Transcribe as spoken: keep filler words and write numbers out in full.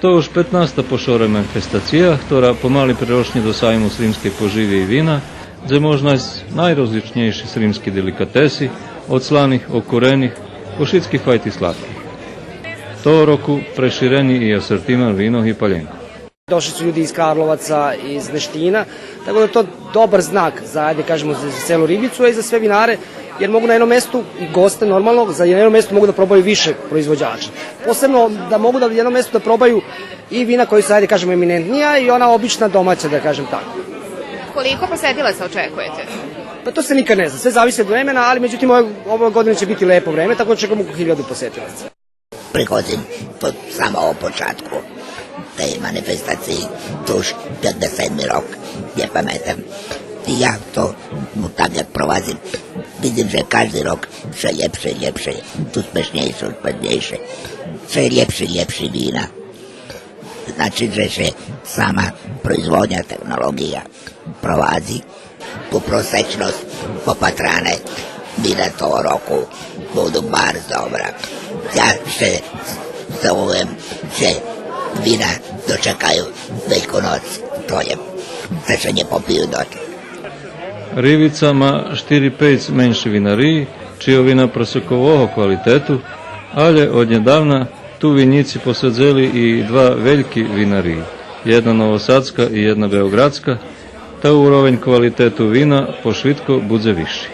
То уж петнаста по шоре манифестация, хтора помали прирошнї до сайму сримскей поживи и вина, дзе мож найсц найрозличнєйши сримски деликатеси, од сланих, окурених, по шицки файти сладких. Того року преширени и асортиман винох и паленкох. Došli su ljudi iz Karlovaca, iz Neštijina, tako da je to dobar znak za, ajde kažemo, za, za celu Ribicu, a i za sve vinare, jer mogu na jednom mestu, i goste normalno, za jedno mesto mogu da probaju više proizvođača. Posebno da mogu da na jednom mestu da probaju i vina koji su, ajde kažemo, eminentnija i ona obična domaća, da kažem tako. Koliko posetilaca očekujete? Pa to se nikad ne zna, sve zavisi od vremena, ali međutim ove, ove godine će biti lepo vreme, tako da očekujemo oko hiljadu posetilaca. Приходзим од самого початку тей манифестациї, то уж пятдесет седми рок, нє паметам. И я то, ну, так як провадзим, видзим же кажди рок вше лєпше и лєпше, успешнєйше, успешнєйше, вше лєпши и лєпши вина. Значи же ше сама производня, технолоґия провадзи. По просечносц попатране, вина того року буду барз добра. Я ше, ше овем, же вина дочекаю Вельку ноц, то є, же ше нє попию доту. Ривица ма штири-пейц менши винариї, чийо вина просекового квалитету, алє однєдавна ту винїци посадзели и два вельки винариї, єдна новосадска и єдна беоґрадска, та уровень квалитету вина пошвидко будзе висши.